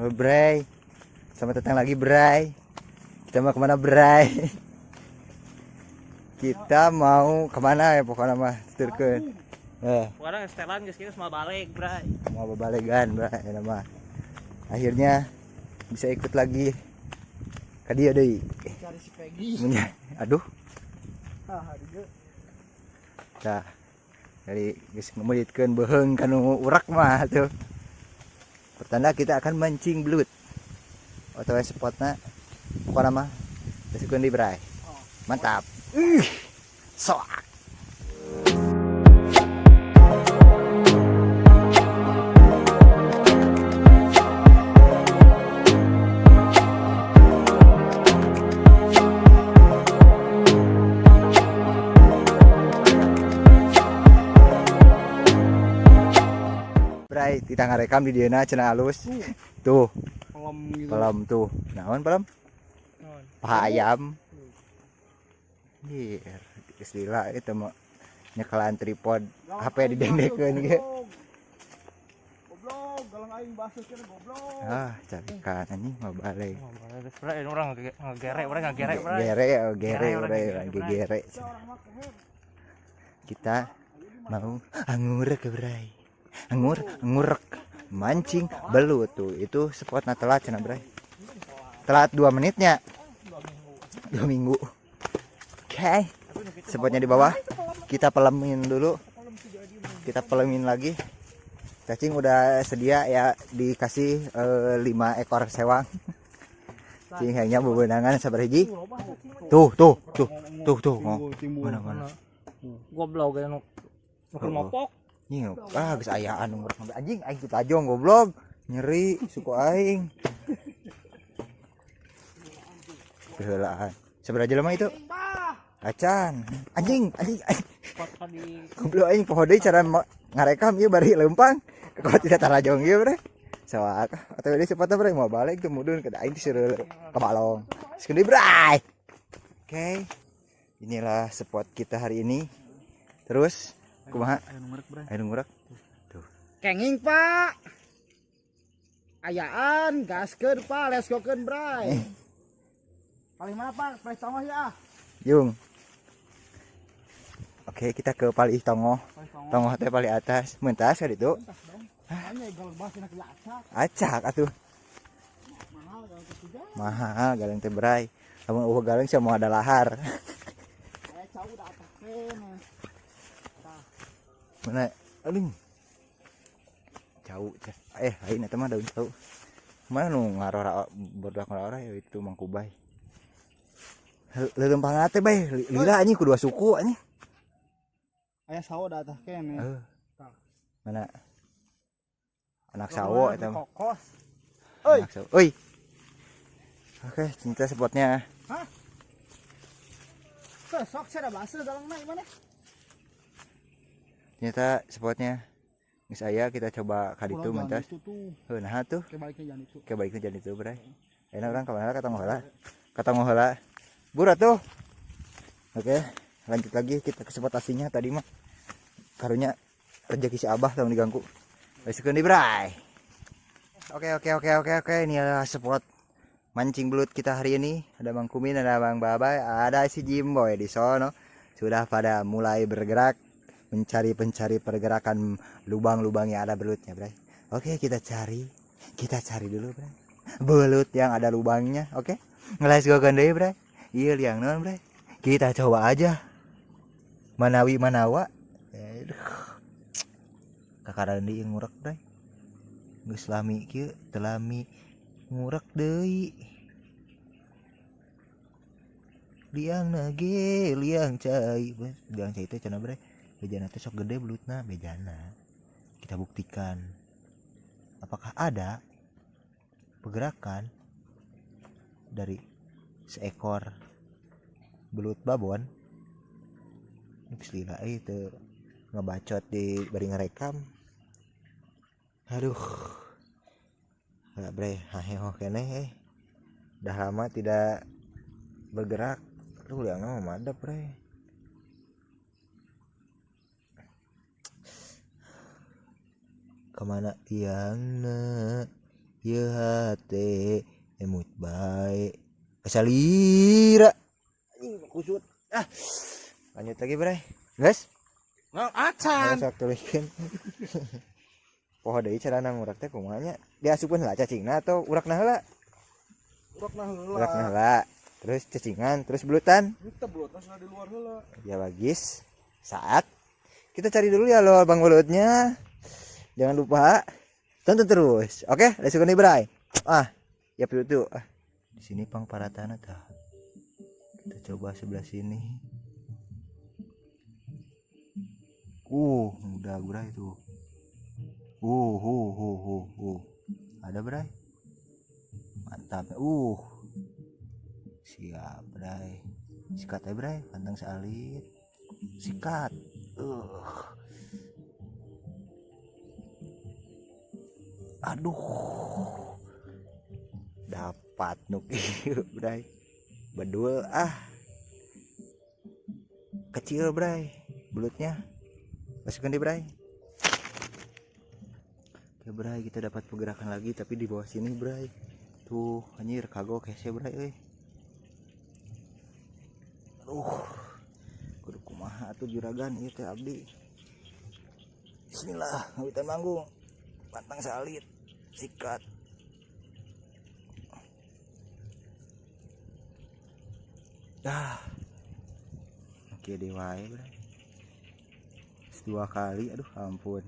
Halo Bray, selamat datang lagi Bray. Kita mau kemana Bray? Kita mau kemana ya pokoknya mah tuturkeun. Eh, Pokoknya setelan geus kieu semua balik, Bray. Mau babalegan Bray ya mah. Akhirnya bisa ikut lagi ka dieu deui. Cari si Peggy. Aduh, Ah, dia. Tah. Dari geus ngemeulitkeun beuheung kanu urak mah tuh. Pertanda kita akan mancing belut. Atau spotna pokoknya mah geus di Bray. Mantap. Ih, soak. Bray, kita ngarekam di dieuna cenah alus. Tuh, Pelem gitu. Pelem tuh. Naon pelem? Paha ayam. Ih, geus lila itu mah nyekelan tripod HP didendekeun ge. Goblok, galang aing basuh cenah goblok. Ah, carikan anjing mau balik. Geus Bray, urang ngegere, urang ngegere, Bray. Gere, oh, gere, Gere, urang bre, gere, lagi Bray. gere. Orang mah keher. Kita mau angurek Bray. Angur, angurek. Mancing belut tuh. Itu spotna telat cenah Bray. Telat 2 menitnya. 2 minggu. Oke. Spotnya di bawah. Kita pelemin dulu. Kita pelemin lagi. Cacing udah sedia ya, dikasih 5 ekor sewang. Cing hanya bebenangan sabar hiji. Tuh, tuh, tuh, tuh, tuh. Oh. Timbul. Mana mana. Goblok nu nu keur Oh. mopok. Nying, ah geus ayaan nu ngurek anjing aing teu tajong goblok. Nyeri suku aing. Keheulaan. Sabaraha jelema itu? Acan. Anjing, anjing, anjing. Kota di Goblok aing poho deui cara ngarekam ieu bari leumpang. Kok tidak tarajong ieu bre. Sawak atau deui sepatu bre mau balik tuh mudun ke aing disuruh ke balong. Sekendi bray. Oke. Inilah spot kita hari ini. Terus kumaha? Ayo ngurek, Bray. Ayo ngurek. Tuh. Kenging, Pak. Ayaan, gaskeun, Pak. Let's go keun, Bray. Paling mana, Pak? Paling tonggoh ya. Jung. Oke, kita ke palih tongoh. Paling tonggoh. Tongoh teh paling atas. Mentas ka ditu. Entas dong. Hanya galang bahas enak acak. Acak atuh. Mahal galang ketiga. Mahal galeng teh bray. Lamun eueuh galeng sia moal ada lahar. Aya cau udah atas kene. Mana? Aduh. Cau. Eh, lain eta mah daun cau. Mana nu ngarora bodak ngarora ya itu Mang Kubay. Leuleumpangan teh bay, lila anjing ku dua suku anjing. Aya sawo udah atas kene. Heuh. Mana? Anak sawo eta mah. Kokos. Oi. Anak sawo. Oi. Oke, cinta spotnya. Hah? Sok saya basah galang naik mana? Ternyata spotnya geus aya, kita coba ka ditu mentas. Itu tuh. Heuh, nah tuh. Kebaliknya jangan itu. Ke baliknya jangan itu, Bray. Enak orang kemana kata heula. Kata heula. Bura tuh. Oke, lanjut lagi kita ke spot aslinya tadi mah. Karunya rezeki si Abah tong diganggu. Wes di Bray. Oke. Ini adalah spot mancing belut kita hari ini. Ada Bang Kumin, ada Bang Babay, ada si Jimboy di sono. Sudah pada mulai bergerak mencari-pencari pergerakan lubang-lubang yang ada belutnya, Bray. Oke, kita cari. Kita cari dulu, Bray. Belut yang ada lubangnya, oke? Let's go deui, Bray. Iya, liang naon, Bray. Kita coba aja. Manawi manawa. Aduh. Kakaran deui ngurek, Bray. Geus lami kieu, teu lami ngurek deui. Liang nage, liang cai. Liang cai teh cenah, Bray. Bejana teh sok gede belutna, bejana. Kita buktikan. Apakah ada pergerakan dari seekor belut babon? Geus lila euy teu ngebacot di bari ngarekam. Aduh. Enggak bre, haheho keneh eh. Udah lama tidak bergerak. Aduh, liangna mah madep bre. Kemana liangna? Ieu hate emut bae. Kasalira. Anjing kusut. Ah. Lanjut lagi, Bray. Guys, Nah, acan. sok tulikeun. Poho deui carana ngurak teh kumaha nya? Diasupkeun heula cacingna atau urakna heula? Urakna heula. Urakna heula. Terus cacingan, terus belutan. Itu belutna sudah di luar heula. Ya bagis. Saat kita cari dulu ya lo bang belutnya. Jangan lupa tonton terus. Oke, let's go nih Bray. Ah, ya itu. Ah. Di sini pang paratana tah. Kita coba sebelah sini. Udah Bray tuh. Ada Bray. Mantap. Siap Bray. Sikat ya Bray, pantang salit. Sikat. Aduh. Dapat nuk ieu Bray. Bedul ah. Kecil Bray belutnya. Masukkan di Bray. Oke Bray, kita dapat pergerakan lagi tapi di bawah sini Bray. Tuh, anjir kagok hese Bray euy. Aduh. Kudu kumaha atuh juragan ieu teh abdi. Bismillah, ngawitan manggung. Pantang salit, sikat. Dah. Oke deh wae Bray. Dua kali, aduh ampun.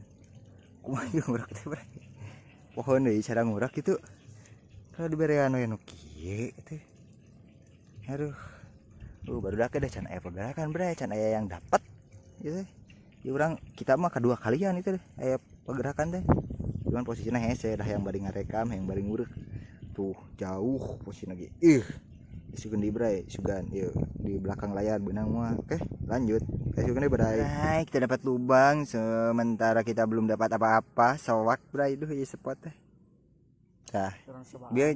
Kumaha ieu ngurak teh Bray. Pohon deui cara ngurak gitu. Kalau diberean we nu kieu teh. Aduh. Baru dah can aya pergerakan Bray, can aya yang dapat gitu. Ya urang kita mah kedua kalian itu deh aya pergerakan teh. Cuman posisinya hese dah yang bari ngarekam, yang bari ngurek. Tuh jauh posisinya lagi. Ih. Sugan di Bray, sugan ieu di belakang layar benang mah. Oke, lanjut. Sugan di Bray. Nah, kita dapat lubang sementara kita belum dapat apa-apa. Sawak Bray, duh ieu spot teh. Tah, dia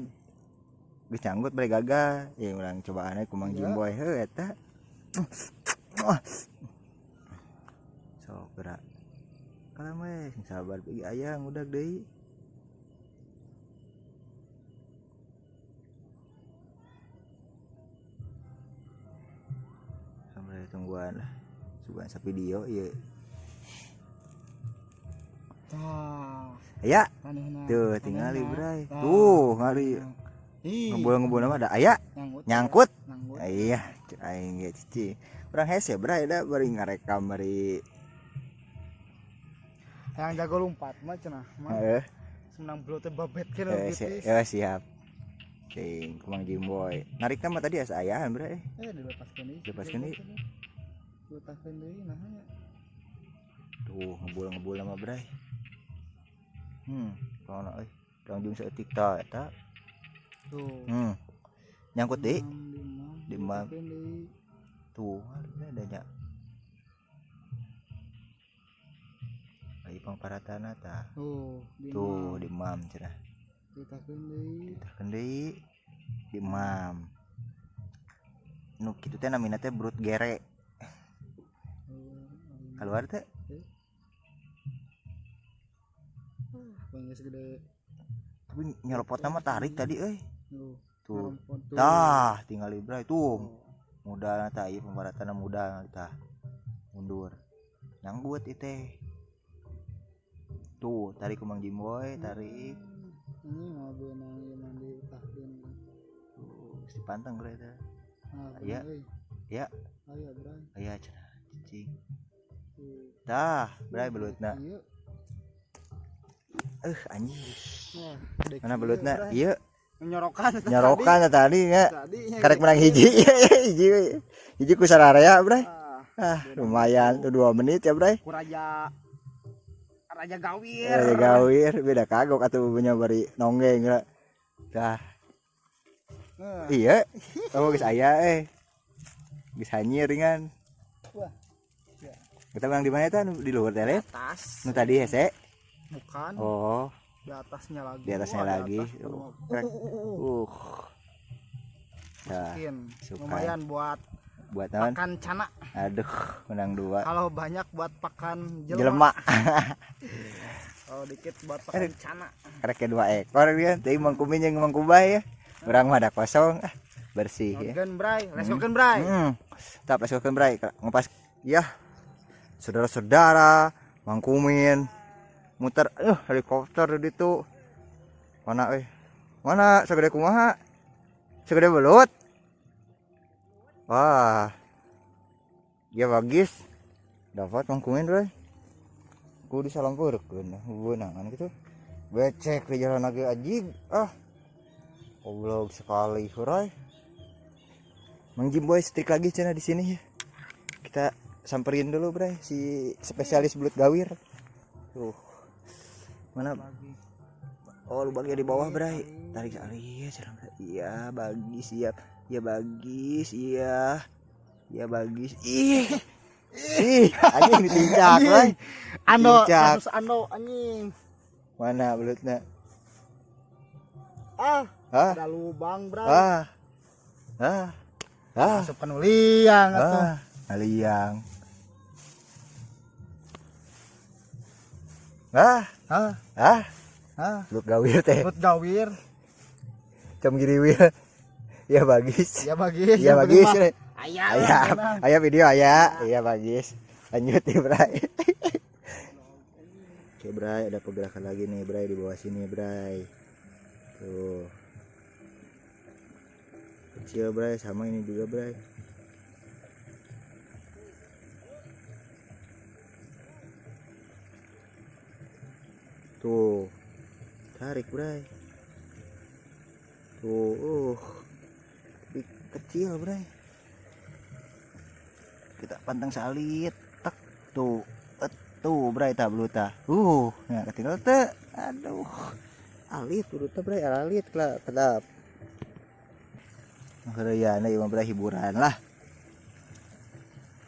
geus nyangkut Bray gagal. Ya urang cobaan we kumang Jimboy heuh eta. Sok gerak. Kalem we, sing sabar bagi aya ngudag deui. Sampai tungguan lah. Sugan sapidio ieu. Tah. Aya. Tuh tingali Bray. Tuh ngali. Ngebul-ngebul mah ada aya. Nyangkut. Iya, aing ge cici. Urang hese Bray da bari ngarekam bari. Yang jago lompat mah cenah. Heeh. Senang belut teh babet kena gitu. Ya siap. Cing, kumang Jimboy. Narikna mah tadi asa ayaan Bray. Dilepaskeun deui. Dilepaskeun deui. Dilepaskeun deui nah nya. Tuh, ngebul-ngebul sama Bray. Kono euy. Urang jeung saeutik ta eta. Tuh. Nyangkut deui. Dimam. Tuh, ada nya. Ai pangparatana tah. Tuh, dimam cenah. Ditahkeun deui. Ditahkeun deui. Dimam. Nu kitu teh namina teh brut gere. Keluar teh. Geus gede. Tapi nyelopotna mah tarik tadi euy. Tuh. Tah, tinggal Bray tuh. Muda tah ieu pembaratana muda tah. Mundur. Nyanggut ieu teh. Tuh, tarik ku Mang Jimboy, tarik. Ini mau beunang ieu mandi tahkeun. Tuh, geus dipanteng Bray teh. Aya. Ya. Aya Bray. Aya cenah cicing. Tah, Bray belutna. Anjing. Mana belutna? Ieu. Nyorokan Nyorokan tadi nya. Karek menang hiji. Hiji. Hiji ku sararea, Bray. Ah, lumayan tuh 2 menit ya, Bray. Ku raja Gawir. Raja Gawir beda kagok atuh punya bari nonggeng lah. Tah. Iya. Oh geus aya Geus hanyir ringan. Wah. Kita menang di mana eta? Di luhur teh, Le? Atas. Nu tadi hese? Bukan. Oh. Di atasnya lagi. Di atasnya Wah, lagi. Di atas. Nah, Lumayan buat naon? Pakan cana. Aduh, menang 2. Kalau banyak buat pakan jelema. Jelema. Oh, dikit buat pakai cana. Karek 2 ekor ya, teuing Mang Kumin jeung Mang Kubay ya. Urang mah ada kosong ah, bersih ya. Nonton bray, let's go bray. Tap let's go bray, ngepas ya. Saudara-saudara, Mang Kumin muter helikopter di ditu. Mana euy? Mana segede kumaha? Segede belut. Wah. Ya bagus. Dapat Mang Kumin bray. Kudu disalampurkeun beunangan gitu. Becek di jalan lagi ajig ah. Goblok sekali hurai. Mang Jimboy strik lagi cenah di sini ya. Kita samperin dulu bray si spesialis belut gawir. Tuh. Mana? Oh, lubangnya di bawah bray. Tarik sekali ya, cenah, bray. Iya, bagi siap. Ya bagis, iya. Ya bagis. Ih. Ih, anjing ditincak, bray. Ando, Tincak. kasus ando anjing. Mana belutnya? Ah, Hah? ada lubang bray. Ah. Ah. Ah. Masuk ke liang atuh. Ah, liang. Ah, Ah, ah, ah. belut gawir teh. Belut gawir. Cam giriwil. Ya bagis. Ya bagis. Iya yang penting bagis. mah. Aya. Aya, aya video aya. Iya bagis. Lanjut ya, Bray. Oke, Bray, ada pergerakan lagi nih, Bray, di bawah sini, Bray. Tuh. Kecil, Bray, sama ini juga, Bray. Tuh. Tarik, Bray. Tuh, Tapi kecil, Bray. Kita pantang salit. Tek tuh. Et, tuh, Bray, tak beluta. Nah ketinggal teh. Aduh. Alit beluta, Bray, alit lah, kedap. Nah, ieu mah Bray hiburan lah.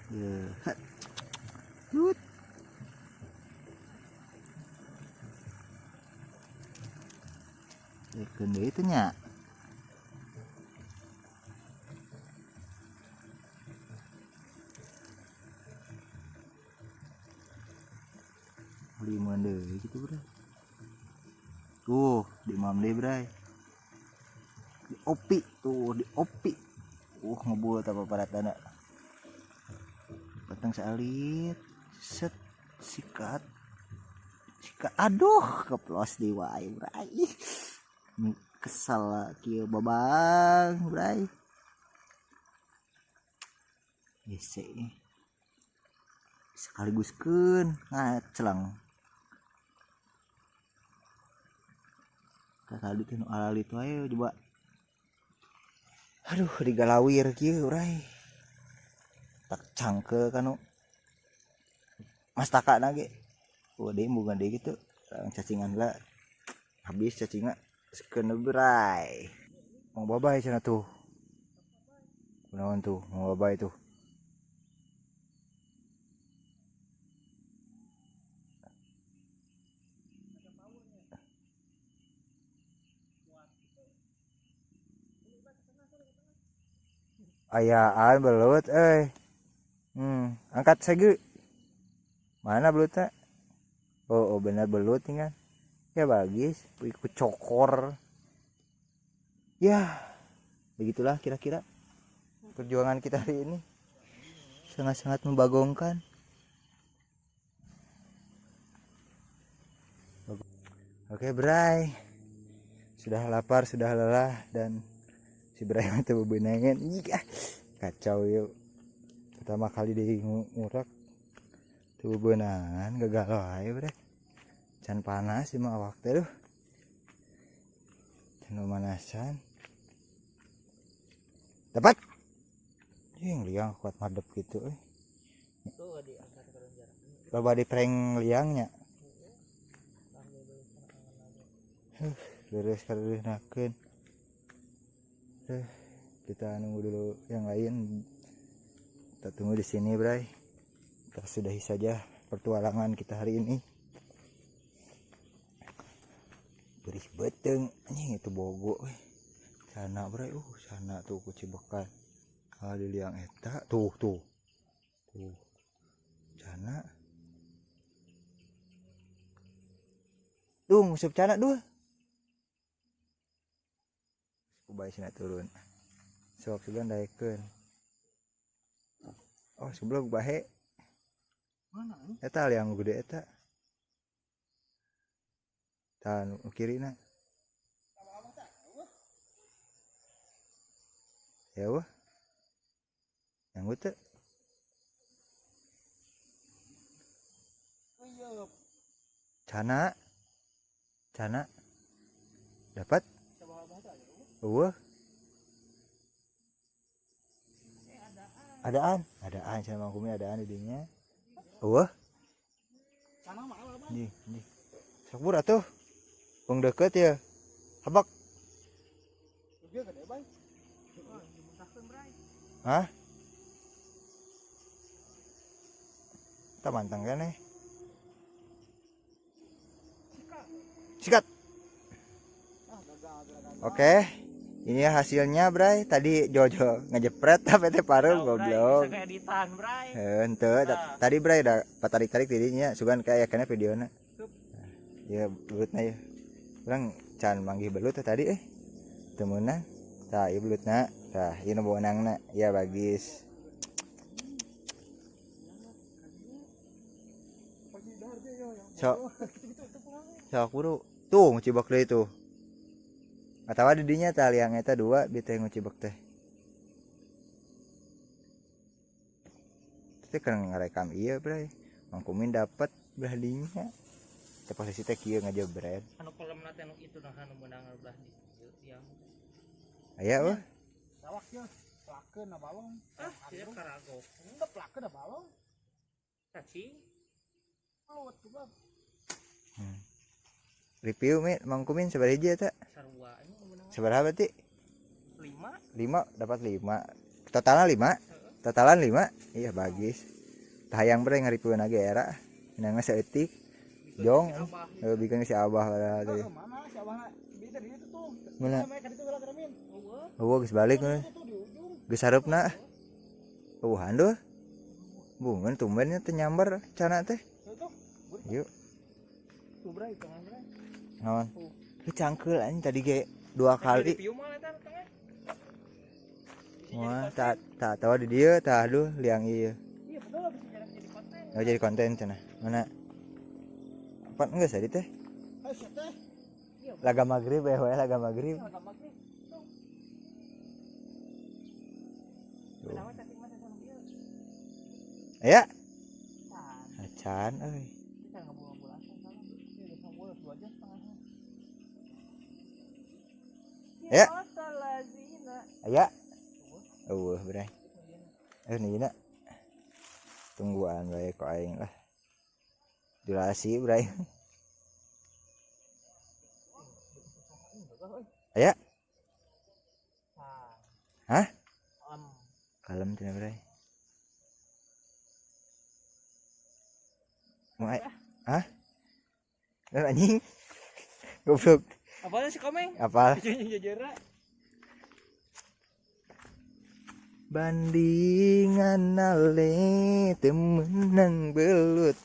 Ye. Tut. Keun deui teh nya. Lima deui gitu, Bray. Tuh, di mam deui, Bray. Di opi tuh, di opi. Ngebul tah paparatana. Batang salit, set, sikat. Sikat. Aduh, keplos di wae, Bray. Ini kesel kieu babang, Bray. Hese. Sekaligus keun ngacelang. Tadi teh nu alalit wae coba. Aduh, digalawir kieu, Bray. Tak cangke kanu Mas taka na ge. Oh, deui boga deui kitu. Urang cacingan lah. Habis cacingan sekeun Bray. Mau babay cenah tuh. Kunaon tuh, mau babay tuh. Ayaan belut euy. Angkat segi. Mana belutnya? Oh, oh benar belut nih kan. Ya bagis, ikut cokor. Ya, begitulah kira-kira perjuangan kita hari ini. Sangat-sangat membagongkan. Oke, Bray. Sudah lapar, sudah lelah, dan si Bray mah teu bebenangan. Iya, kacau yuk. Pertama kali di ngurak teu bebenangan, gagal wae, Bray. Can panas sih mah awak teh duh. Can pemanasan. Dapat. Yang liang kuat madep gitu euy. Loba di prank liangnya. Lurus kareunakeun. Kita nunggu dulu yang lain. Kita tunggu di sini, Bray. Kita sudahi saja pertualangan kita hari ini. Berih beteng anjing itu bogo euy. Sana, Bray. Sana tuh kucibekan. Ah, di liang eta tuh tuh. Tuh. Sana. Tuh nguseup cana dua. Ku bae cenah turun. Sok sugan daekeun. Oh, sebelah bahe. Mana ini? Eta yang gede eta. Tah nu kirina. Ya wah. Yang teu. Iya. Cana. Cana. Dapat? Eueuh. Adaan, adaan cenah Mang Kumi adaan di dinya. Eueuh. Cana mah apa? Nih, nih. Sok bur atuh. Wong deket ya. Habak. Gede gede bay. Hah? Kita mantang kan nih. Sikat. Ah, gagal gagal. Oke. Ini hasilnya, Bray. Tadi Jojo ngejepret tapi teh paruh goblok. Bisa editan, Bray. Henteu, tadi Bray da patarik-tarik didinya sugan kayak kana videona. Ya belutna ya. Urang can manggih belut teh tadi eh. Teu meunang. Tah ieu belutna. Tah ieu nu beunangna. Ya bagis. Sok. Sok buru. Tuh ngucibek deui tuh. Atawa di dinya tah liang eta dua bi teh ngucibek teh. Teh keur ngarekam ieu Bray. Mang Kumin dapet belah dinya. Teh posisi teh kieu ngajebret. Anu kolemna teh nu itu nah anu meunang belah di dieu yang. Aya eueuh. Sawak ya. Pelakeun na balong. Ah, sia karago. Enggak pelakeun na balong. Cacing. Belut goblok. Review mi Mang Kumin sabaraha hiji eta? Sarua ini meunang Sabaraha berarti? 5. 5 dapat 5. Totalnya 5. Totalan 5. Iya bagus. Tah hayang bre ngareview ge era. Menangna saeutik. Jong, bikin si Abah padahal tadi. Ah, mana si abahna? Bisa di situ tuh. Mana? Mereka di situ heula keremin. Eueuh geus balik we. Itu tuh di ujung. Geus hareupna. Eueuhan duh. Bungeun tumbennya teu nyamber cana teh. Itu tuh. Yuk, Tuh, Bray, tengah, Bray. naon? Lu cangkeul anjing tadi ge dua kali. Review mah eta tengah. Wah, tak tak tahu di dieu tah aduh liang ieu. Iya, betul lah bisa jadi konten. Oh jadi konten cenah. Mana? Apa enggak tadi teh? Ayo sia teh. Laga maghrib ya, we laga maghrib. Laga maghrib. Tuh. Tuh. Kenapa cacing mah sama dia? Aya, Can. acan euy. Kita ngebuang-buang salah. Ini udah sama 2 jam setengah. Ya. Salazina. Aya. Eueuh bray. Nih na. Tungguan bae ku aing lah. Durasi bray. Aya. Hah? Kalem cenah bray. Mau ai- Hah? Dan anjing. Goblok. Apa sih komeng? Apa? Jujur. Bandingan ale temenang belut.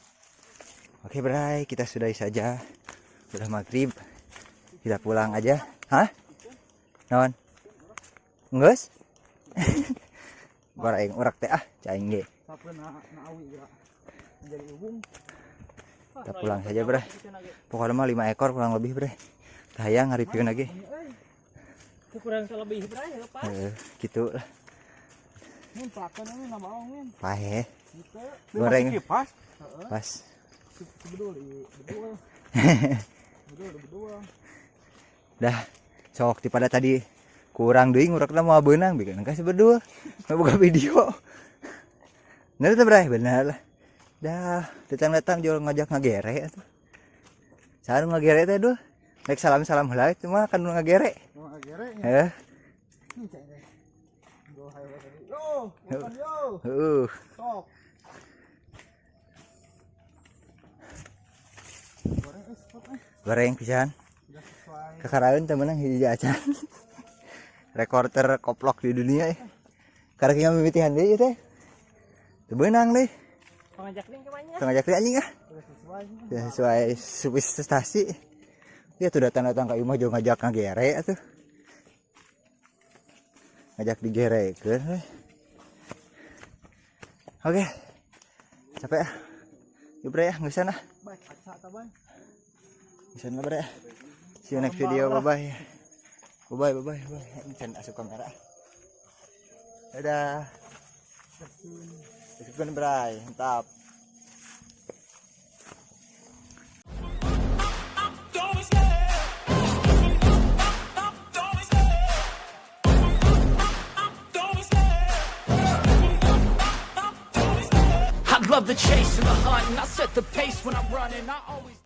Oke Bray, kita sudahi saja. Udah maghrib. Kita pulang aja. Hah? Naon? Geus? Goreng urak teh ah, caing ge. Sapeun na na awi geura. Menjadi ubung. Kita pulang saja, Bray. Pokoknya mah 5 ekor kurang lebih, Bray. Hayang ngareview lagi. Kurang lebih, Bray, ya, Pak. Heeh, gitu lah. Min pelakeun ini na balong min. Pahe, Gitu. Goreng. Kipas. Heeh. pas. Sebedul di bedul. Bedul di bedul. Dah, sok di pada tadi kurang deui ngurekna moal beunang bikin engke sebedul. Mau buka video. Bener tuh Bray, bener lah. Dah, datang-datang jual ngajak ngagere atuh. Saha nu ngagere teh duh. Rek salam-salam heula itu mah kan nu ngagere. Mau ngagere nya. Heh, Nih cek teh. Go hayo tadi. Yo, bukan yo. heuh. Sok. Goreng spot eh. Goreng pisan. Udah sesuai. Kakaraeun teh meunang hiji acan. Rekor terkoplok di dunia eh. Karek mimitihan deui teh. Teu beunang deui. Pengajak link kemana? Teu ngajak deui anjing ah. Udah sesuai. Sudah sesuai subsistasi. Dia tuh datang-datang ka imah jeung ngajak ngagere atuh. Ngajak digerekeun we. Oke. Capek ah. Yuk, Bre, ya, geus sana. Baik, kaca ta, Bay. Geus sana, Bre. See you next video. Bye bye. Bye bye bye bye. Bye. Can asup kamera. Dadah. Asupkeun, Bray. Mantap. Don't stay. Don't stay. Don't stay. I love the chase and the hunt, and I set the pace when I'm running. I always.